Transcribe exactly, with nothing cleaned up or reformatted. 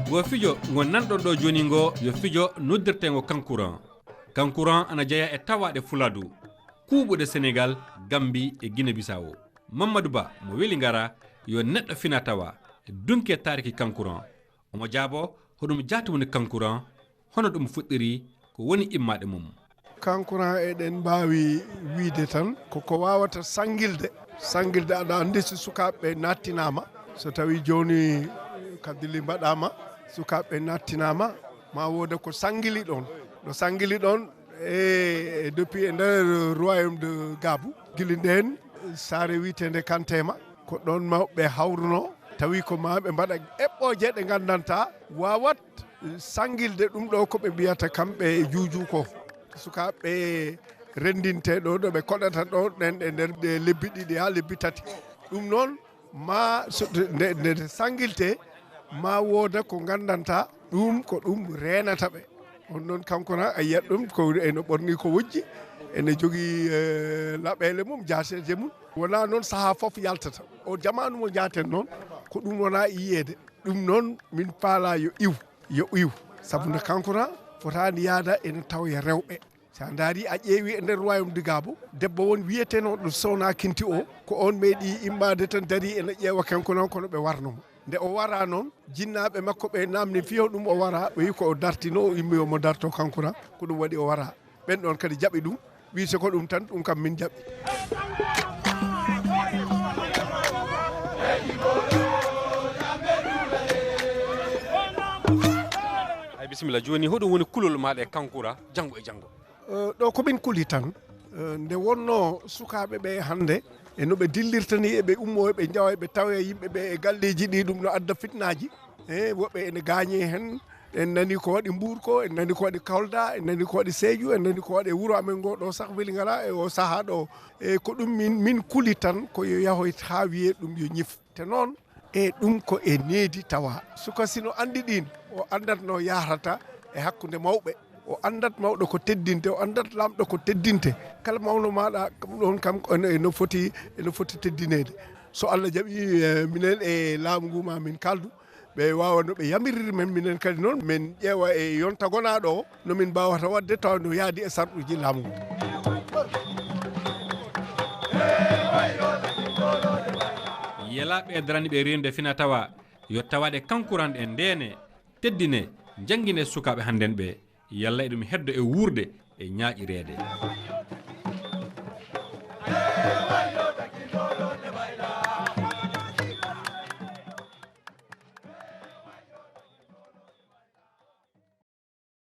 Ngo fijo ngo nanɗon ɗo jooni ngo yo fijo noddirteengo kankuran. Kankuran ana jeyaa e tawaaɗe Fuladu, kuuɓuɗe Senegal, Gambi e Gine Bisawo. Mammadu Ba mo Weli Ngara yo neɗɗo fina tawa, dunke taariki kankuran. Omo jaabo hoɗum jaati woni kankuran, hono ɗum fuɗɗiri, ko woni immaade mum. Kankuran eɗen mbaawi wiide tan ko ko waawata sanngilde. Sanngilde, aɗa anndi so sukaaɓe ɓe nattinaama, so tawi jooni kadili mbaɗaama, sukaaɓe ɓe nattinaama, ma wooda ko sanngili ɗoon. No sanngili ɗoon e, e depuis e nder royaume de Gabu. Gili ndeen saare wiyeteende Kantema, ko ɗoon mawɓe hawruno, tawi ko ma ɓe mbaɗa eɓɓooje ɗe nganndantaa waawat sanngilde ɗum ɗo ko ɓe mbiyata kamɓe e juuju ko. Sukaaɓe renndinte ɗo, ɗo ɓe koɗata ɗo, ɗen e nder ɗe lebbi ɗiɗi haa lebbi tati. Ɗum noon, ma so, nde, nde, nde sanngiltee, ma wooda ko nganndantaa, ɗum ko ɗum reenata ɓe. On noon kanko na, a yiyat ɗum ko eno ɓorni ko wojji, ene jogii, eh, laɓeele mum, jaaseeje mum. Wonaa noon sahaa fof yaltata. O jamaanu mo njaaten noon, ko ɗum wonaa e yiyeede. Ɗum noon min faalaa yo iw, yo iw. Sabu nde kanko na fotaani yaada ene tawoya rewɓe. So a ndaari, a ƴeewi e nder royaume de Gabo, debbo won wiyetenooɗo Sowna Kinti o, ko on meeɗi immaade tan dari ene ƴeewa kanko noon kono ɓe warno mo. Nde o wara noon, jinnaaɓe makko ɓe naamni fiyo ɗum o wara, o yi ko o dartino, o immi omo darto kanko na, ko ɗum waɗi o wara. Ɓen ɗon kadi jaɓi ɗum, wi so ko ɗum tan, ɗum kam min jaɓi. Ay, bisimilla. Jooni, hoɗum woni kulol maaɗa e kankura janngo e janngo? Eh, ɗo ko min kuli tan. Eh, nde wonnoo sukaaɓe ɓe hannde, e no ɓe dillirta ni, eɓe ummoo, eɓe njawa, eɓe tawoya yimɓe ɓe e galleeji ɗi, ɗum no adda fitnaaji. Eh, woɓɓe ene gaañee heen. En nani ko waɗi Mbuur ko, en nani ko waɗi Kolda, en nani ko waɗi Seeju, en nani ko waɗi wuro amen ngo ɗo sah Weli Ngara e o sahaa ɗo. E ko ɗum min, min kuli tan ko yo yahoyt haa wiyee ɗum yo ñif. Te noon, e ɗum ko e needi tawa. Suka si no anndi ɗin, o anndat no yahrata e hakkunde mawɓe. O anndat mawɗo ko teddinte, o anndat laamɗo ko teddinte. Kala mawɗo maaɗa, kam ɗon kam ene, ene foti, ene foti teddineede. So Allah jaɓi, eh, minen e laamu ngu ma min kaldu, ɓe waawa no ɓe yamiriri men, minen kadi noon min ƴeewa e yonta gonaaɗo o, no min mbaawata waɗde tawa no yaadi e sarɗuuji laamu ngu. Yelaaɓe e daraniiɓe reenude fina tawa, yo tawaɗe kankuranɗe ndeene, teddine, njanngine sukaaɓe hannden ɓe, yalla eɗum heddo e wuurde e ñaaƴireede.